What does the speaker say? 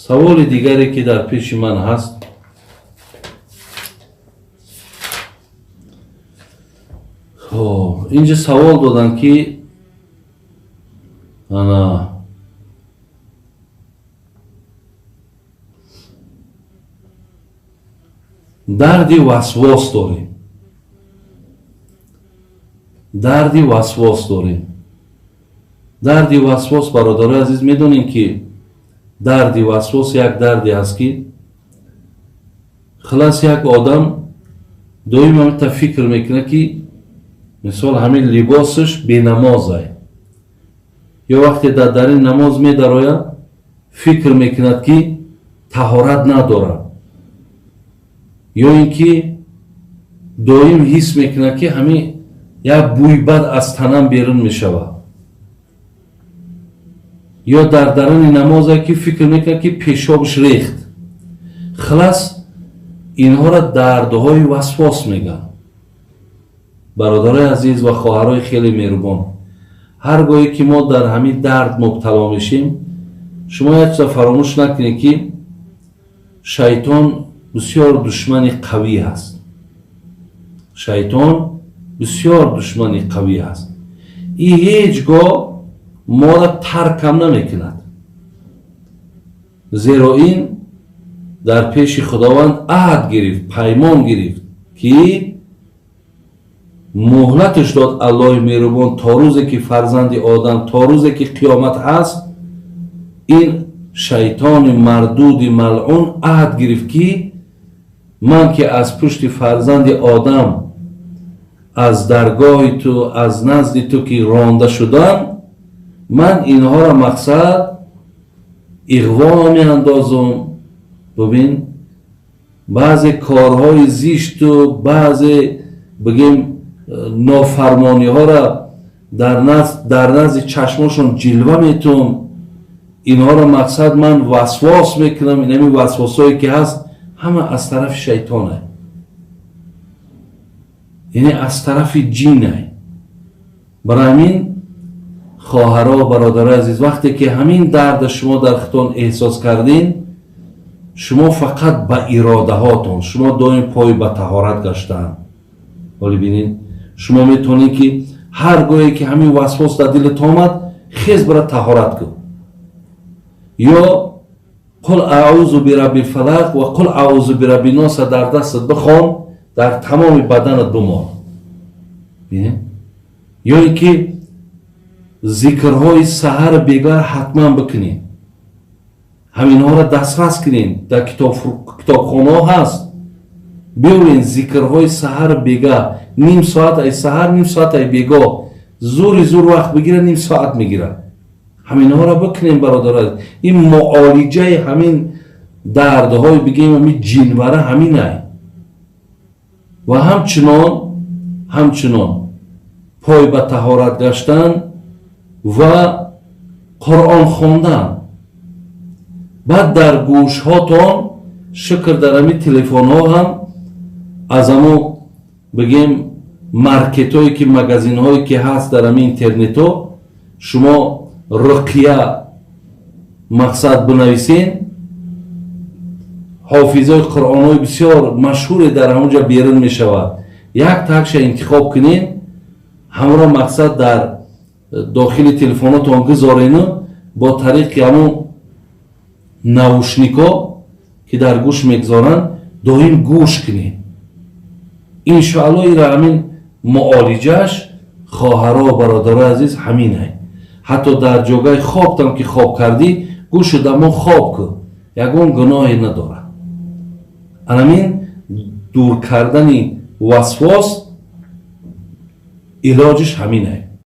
Саволи дигаре ки дар пеши ман ҳаст, инҷа савол доданд ки ана дарди васвос дорем, дарди васвос дорем. Дарди васвос, бародарои азиз, медонем ки дарди васвос як дарде ҳаст ки хулас як одам доим ҳамита фикр мекунад ки мисол ҳамин либосаш бенамозай, ё вақте дар дарин намоз медарояд фикр мекунад ки таҳорат надорад, ё ин ки доим ҳис мекунад ки ҳамин як бӯи бад аз танам берун мешавад, ё дар даруни намозе ки фикр мекунад ки пешобаш рехт. Хулас инҳоро дардҳои васвос мегӯянд. Бародарои азиз ва хоҳарои хеле меҳрубон, ҳар гоҳе ки мо дар ҳамин дард мубтало мешем, шумо як чиза фаромӯш накунед ки шайтон бисёр душмани қавӣ ҳаст. Шайтон бисёр душмани қавӣ ҳаст. И ҳеҷ гоҳ моро таркам намекунад, зеро ин дар пеши Худованд аҳд гирифт, паймон гирифт ки муҳлаташ дод Аллоҳи меҳрубон то рӯзе ки фарзанди одам, то рӯзе ки қиёмат ҳаст, ин шайтони мардуди малъун аҳд гирифт ки ман ки аз пушти фарзанди одам аз даргоҳи ту, аз назди ту ки ронда шудам, ман инҳоро мақсад иғво меандозум. Бубин, баъзе корҳои зишту баъзе бигем нофармониҳоро дар назди чашмошон ҷилва метум, инҳоро мақсад ман васвос мекунам. Инами васвосҳое ки ҳаст ҳама аз тарафи шайтонай, яъне аз тарафи ҷинай. Барои ҳамин хоҳаро, бародарои азиз, вақте ки ҳамин дарда шумо дар худтон эҳсос кардин, шумо фақат ба иродаҳотон, шумо доим пой ба таҳорат гаштаанд. Ҳоли бинед, шумо метавонед ки ҳар гоҳе ки ҳамин васвос дар дилат омад, хез бара таҳорат кун, ё қул аъузу бирабби фалақ ва қул аъузу бирабби носа дар дастат бихон, дар тамоми баданат бимон. Бинед, ё ин ки зикрҳои саҳар бегар ҳатман бикунед, ҳаминҳоро дастрас кунед. Дар китобхонаҳо ҳаст, биёвед зикрҳои саҳар бега, ним соат ай саҳар, ним соат ай бегоҳ, зури зур вақт бигирад, ним соат мегирад. Ҳаминҳоро бикунем, бародаро. Ин муолиҷаи ҳамин дардҳои бигем ҳамин ҷинвара ҳаминай. Ва ҳамчунон пой ба таҳорат гаштан ва Қуръон хондан. Баъд дар гӯшҳотон, шукр, дар ҳамин телефонҳо ҳам аз ҳамо бигем маркетҳое ки магазинҳое ки ҳаст дар ҳамин интернетҳо, шумо руқия мақсад бинависен, ҳофизои қуръонҳои бисёр машҳуре дар ҳамонҷа берун мешавад. Як такша интихоб кунен, ҳамонро мақсад дар дохили телефонотон гузорену бо тариқи ҳамон наушникҳо ки дар гӯш мегузоранд доим гӯш кунед. Иншоалло ира ҳамин муолиҷааш, хоҳаро, бародарои азиз, ҳаминай. Ҳатто дар ҷогаи хобтам ки хоб кардӣ, гӯшу дамон хоб кун, ягон гуноҳе надорад. Анамин дур кардани васвос илоҷиш ҳаминай.